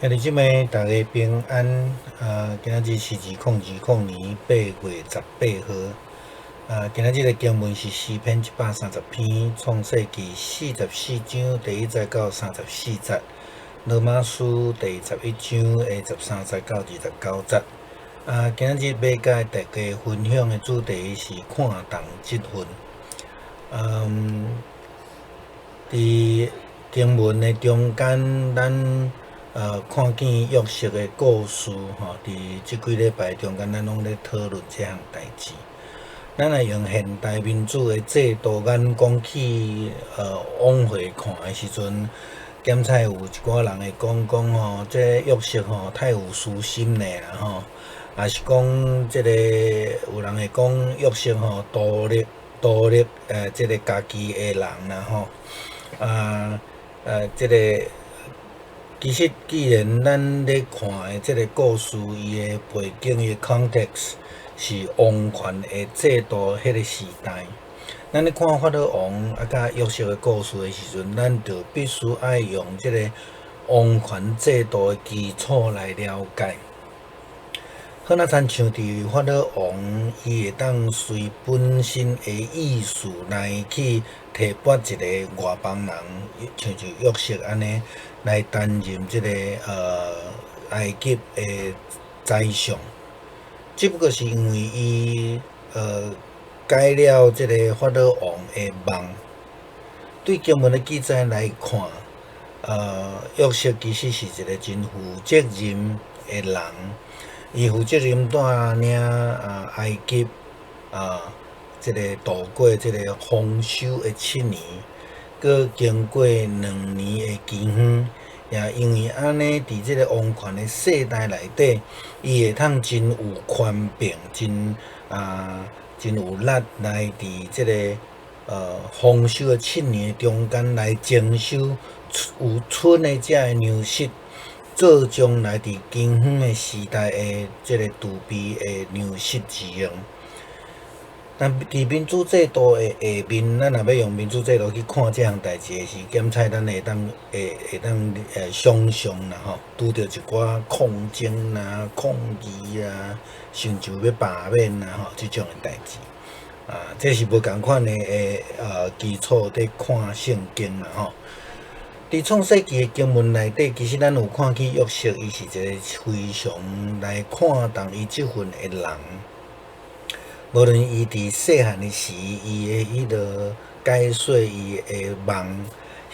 兄弟姊妹，大家平安。啊，今仔日是2020年8月18號。啊，今仔日的經文是詩篇130篇，創世記44章第1節到34節，羅馬書第11章的13節到29節。啊，今仔日欲佮大家分享的主題是看重職份。佇經文的中間，咱看見約瑟的故事吼，佇這幾禮拜中間，咱攏咧討論這項代誌。咱若用現代民主的制度眼光去往回看的時陣，檢採有一寡人會講講吼，這約瑟吼太有私心咧啦吼，抑是講這個有人會講約瑟吼獨立獨立這個家己的人啦吼，啊這個。其實，既然咱咧看的這個故事，伊的背景、伊的 context 是王權的制度彼個時代，咱咧看法老王啊佮約瑟的故事的時陣，咱就必須愛用這個王權制度的基礎來了解。好，若親像佇法老王，伊會當隨本身的意思來去提拔一個外邦人，像像約瑟按呢來擔任這個埃及的宰相，只不過是因為伊解了這個法老王的夢。對經文的記載來看，約瑟其實是一個真負責任的人。伊負責任帶領啊埃及啊，這個度過這個豐收的七年，閣經過2年的饑荒，也因為按呢，佇這個王權的世代內底，伊會通真有權柄，真有力來佇這個豐收的七年中間來徵收有剩的這个糧食，做將來佇饑荒的時代的這個儲備的糧食之用。但佇民主制度的下面，咱若欲用民主制度去看這項代誌的時，檢採咱會當想像啦吼，拄著一寡抗爭啦、抗議啊，甚至欲罷免啊吼，這種的代誌。啊，這是無仝款的基礎佇看聖經啦吼。佇創世記的經文內底，其實咱有看見約瑟，伊是一個非常來看重伊職份的人。無論伊佇細漢的時，伊的彼个解說伊的夢，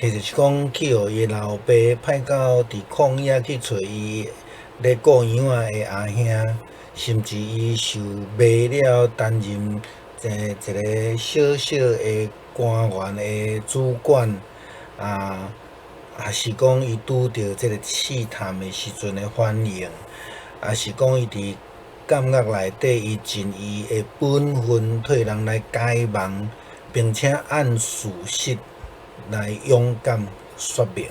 或者是講去予伊老爸派到佇曠野去揣伊咧顧羊仔的阿兄，甚至伊受賣了擔任一個小小的官員的主管，啊，抑是講伊拄著這個試探的時陣的反應，抑是講伊佇監獄內底，伊盡伊的本分，替人來解夢，並且按事實來勇敢說明。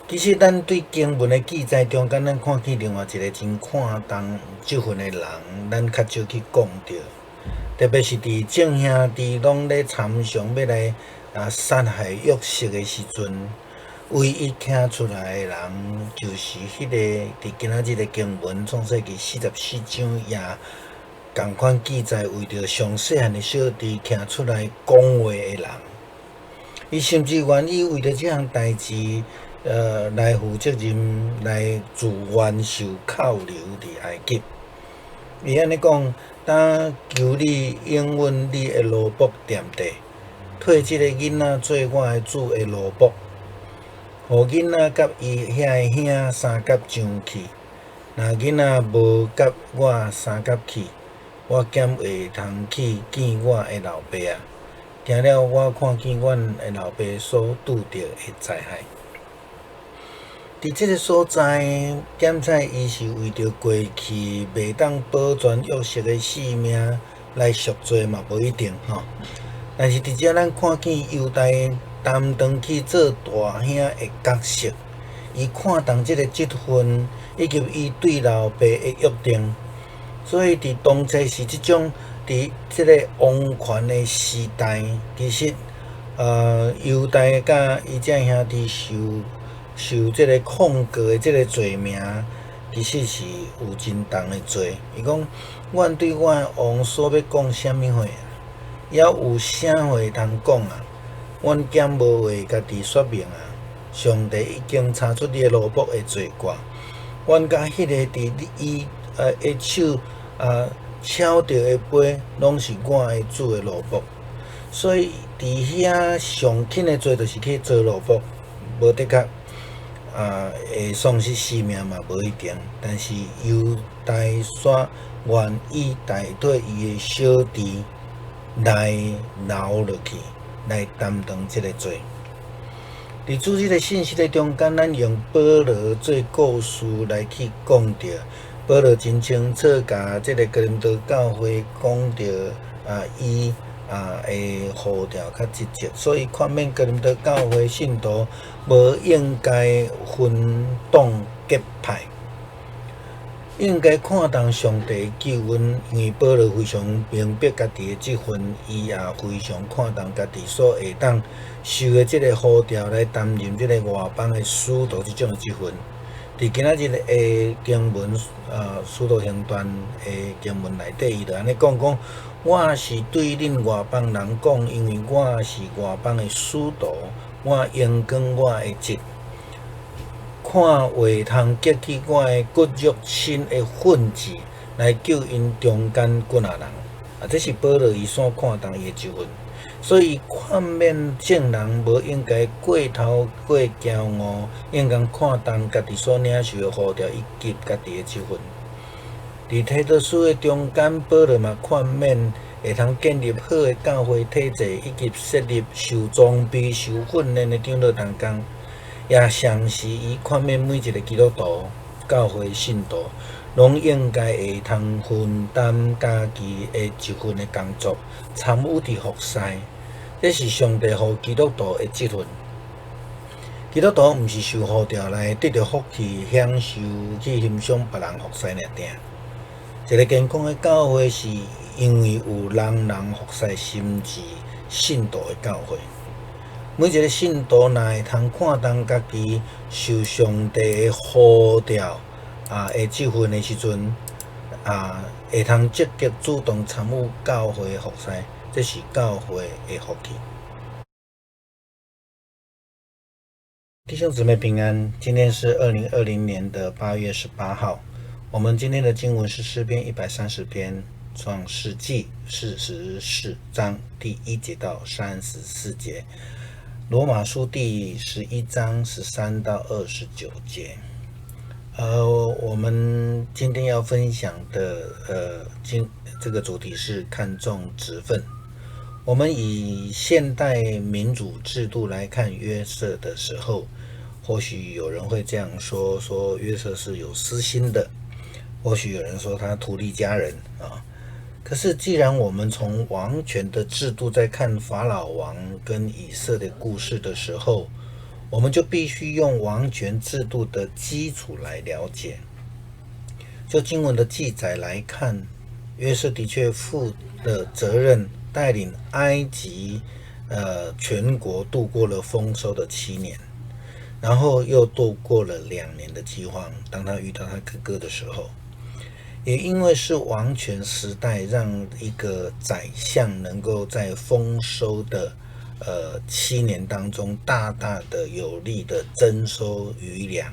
其實，咱對經文的記載中間，咱看見另外一個真看重職份的人，咱較少去講著。特別是佇眾兄弟攏咧參詳欲來殺害約瑟的時陣，唯一站出來的人，就是彼個佇今仔日的經文創世記四十四章也仝款記載，為著上細漢的小弟站出來講話的人，伊甚至願意為著這項代誌，來負責任，來自願受扣留佇埃及。伊按呢講：當求你應允你的奴僕恬地，替這個囡仔做我的主的奴僕。予囡仔佮伊遐个兄相佮上去，若囡仔無佮我相佮去，我敢會通去見我的老爸啊？驚了我看見阮的老爸所拄著的災害。佇這个所在，檢採伊是為著過去袂當保全約瑟的性命來贖罪嘛，無一定吼。但是佇遮咱看見猶大擔當起做大兄的角色，伊看重這个職份，以及伊對老爸的約定，所以佇當初是這種佇這个王權的時代，其實猶大佮伊這兄弟受受這个控告的這个罪名，其實是有真重的罪。伊講，阮對我的王所欲講啥物話啊？猶有啥話通講啊？阮兼無話家己說明啊！上帝已經查出你的奴僕的罪過，阮佮彼個佇伊的手敲著的杯，攏是我的主的奴僕。所以佇遐上輕的罪，就是去做奴僕，無的確會喪失性命嘛，無一定。但是猶大煞願意代替伊的小弟來留落去，來擔當這个罪。佇主日的信息的中間，咱用保羅做故事來去講著。保羅真清楚，共這个哥林多教會講著伊的呼召佮職責，所以勸勉哥林多教會信徒無應該分黨結派，應該看重上帝救恩，因為保羅非常明白家己的職分，伊也非常看重家己所會當受的這个呼召來擔任這个外邦的使徒這種的職分。佇今仔日的經文，使徒行傳的經文內底，伊就按呢講講，我是對恁外邦人講，因為我是外邦的使徒，我應扛我的職，看會通激起我的骨肉親的憤志，來救𪜶中間幾若人。這是保羅伊所看重伊的職分，所以勸勉眾人無應該過頭過驕傲，應該看重家己所領受的呼召以及家己的職分。佇提多書的中間，保羅嘛勸勉會通建立好的教會體制，以及設立受裝備、受訓練的長老同工，也同時伊勸勉每一个基督徒、教會信徒，攏應該會通分擔家己的一份的工作，參與佇服侍。這是上帝予基督徒的職分。基督徒毋是受呼召來得著福氣、享受去欣賞別人服侍爾爾。一个健康的教會是因為有人人服侍心志信徒的教會。每一个信徒若會通看重家己受上帝的呼召的職分的時陣，會通積極主動參與教會的服侍，這是教會的福氣。弟兄姊妹平安，今天是2020年的8月18號。我們今天的經文是詩篇130篇，創世紀44章第1節到34節，羅馬書第11章13到29節。我們今天要分享的這個主題是看重職分。我們以現代民主制度來看約瑟的時候，或許有人會這樣說：說約瑟是有私心的。或許有人說他圖利家人啊。可是既然我們從王權的制度在看法老王跟以色列故事的時候，我們就必須用王權制度的基礎來了解。就經文的記載來看，約瑟的確負了責任，帶領埃及全國度過了豐收的7年，然後又度過了2年的饑荒。當他遇到他哥哥的時候，也因為是王權時代，讓一個宰相能夠在豐收的7年當中，大大的有力的徵收餘糧，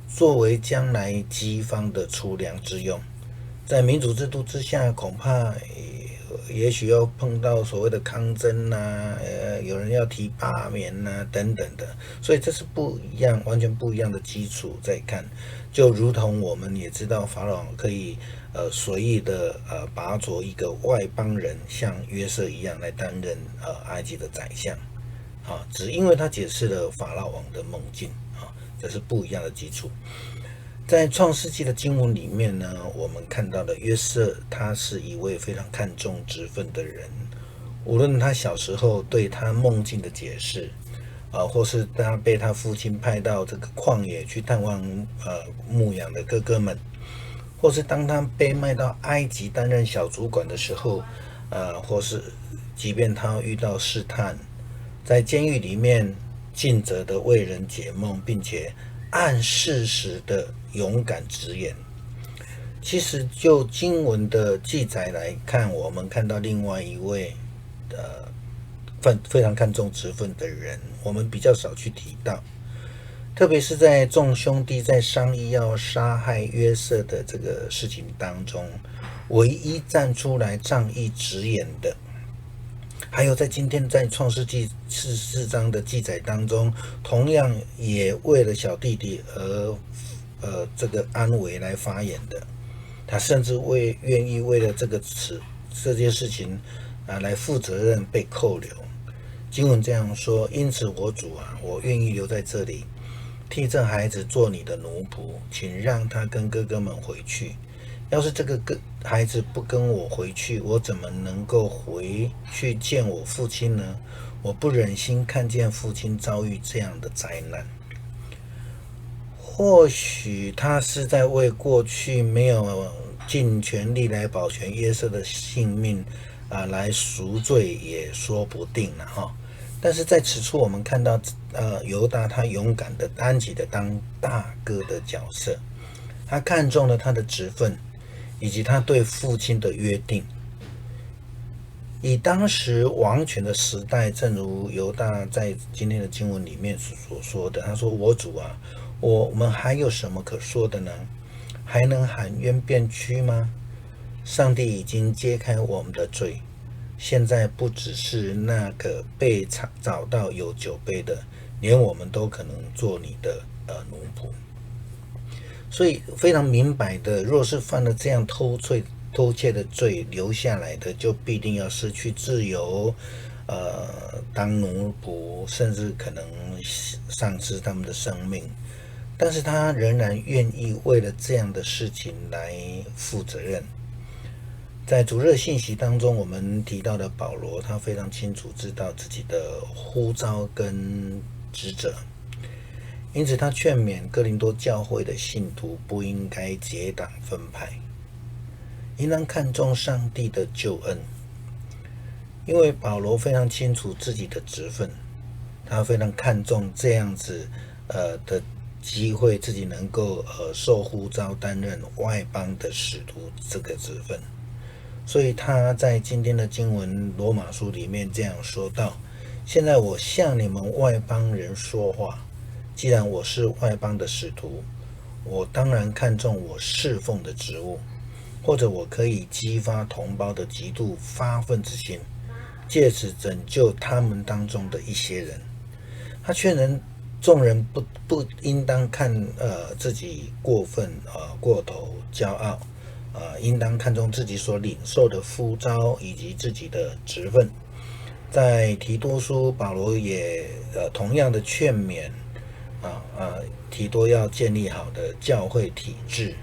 作為將來饑荒的儲糧之用。在民主制度之下，恐怕也許要碰到所謂的抗爭吶，有人要提罷免吶，等等的，所以這是不一樣，完全不一樣的基礎在看。就如同我們也知道，法老可以隨意的拔擢一個外邦人，像約瑟一樣來擔任埃及的宰相，只因為他解釋了法老王的夢境啊，這是不一樣的基礎。在創世紀的經文裡面呢，我們看到了約瑟，他是一位非常看重職分的人。無論他小時候對他夢境的解釋，或是他被他父親派到這個曠野去探望牧羊的哥哥們，或是當他被賣到埃及擔任小主管的時候，或是即便他遇到試探，在監獄裡面盡責的為人解夢，並且按事實的勇敢直言。其實就經文的記載來看，我們看到另外一位非常看重職分的人，我們比較少去提到，特別是在眾兄弟在商議要殺害約瑟的這個事情當中，唯一站出來仗義執言的，還有在今天在創世紀44章的記載當中，同樣也為了小弟弟而這個安危來發言的，他甚至願意為了這件事情啊來負責任被扣留。經文這樣說：因此我主啊，我願意留在這裡，替這孩子做你的奴僕，請讓他跟哥哥們回去。要是這個孩子不跟我回去，我怎麼能夠回去見我父親呢？我不忍心看見父親遭遇這樣的災難。或許他是在為過去沒有盡全力來保全約瑟的性命啊來贖罪，也說不定了哈。但是在此處，我們看到，猶大他勇敢的擔起的當大哥的角色，他看中了他的職分，以及他對父親的約定。以當時王權的時代，正如猶大在今天的經文裡面所說的，他說：“我主啊，我們還有什麼可說的呢？還能喊冤辯屈嗎？上帝已經揭開我們的罪。”現在不只是那個被找到有酒杯的，連我們都可能做你的奴僕。所以非常明白的，若是犯了這樣偷竊的罪，留下來的就必定要失去自由，當奴僕，甚至可能喪失他們的生命。但是他仍然願意為了這樣的事情來負責任。在主日信息當中，我們提到的保羅，他非常清楚知道自己的呼召跟職責，因此他勸勉哥林多教會的信徒不應該結黨分派，應當看重上帝的救恩。因為保羅非常清楚自己的職分，他非常看重這樣子的機會，自己能夠受呼召擔任外邦的使徒這個職分。所以他在今天的經文羅馬書裡面這樣說道：現在我向你們外邦人說話，既然我是外邦的使徒，我當然看重我侍奉的職務，或者我可以激發同胞的極度發奮之心，借此拯救他們當中的一些人。他勸人眾人不應當看自己過分過頭驕傲。應當看重自己所領受的呼召以及自己的職分。在提多書，保羅也同樣的勸勉提多要建立好的教會體制，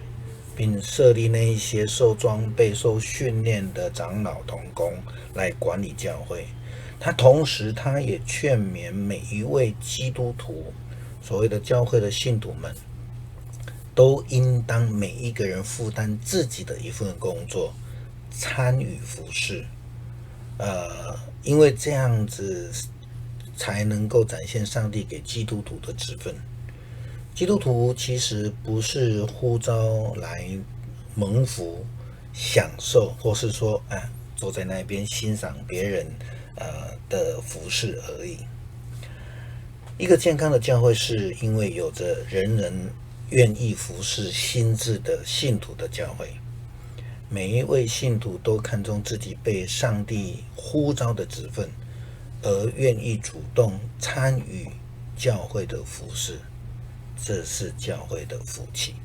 並設立那一些受裝備、受訓練的長老同工來管理教會。他同時，他也勸勉每一位基督徒，所謂的教會的信徒們，都應當每一個人負擔自己的一份工作，參與服事，因為這樣子才能夠展現上帝給基督徒的職分。基督徒其實不是呼召來蒙福、享受，或是說，啊，坐在那邊欣賞別人的服事而已。一個健康的教會，是因為有着人人願意服事心志的信徒的教會，每一位信徒都看重自己被上帝呼召的職分，而願意主動參與教會的服事，這是教會的福氣。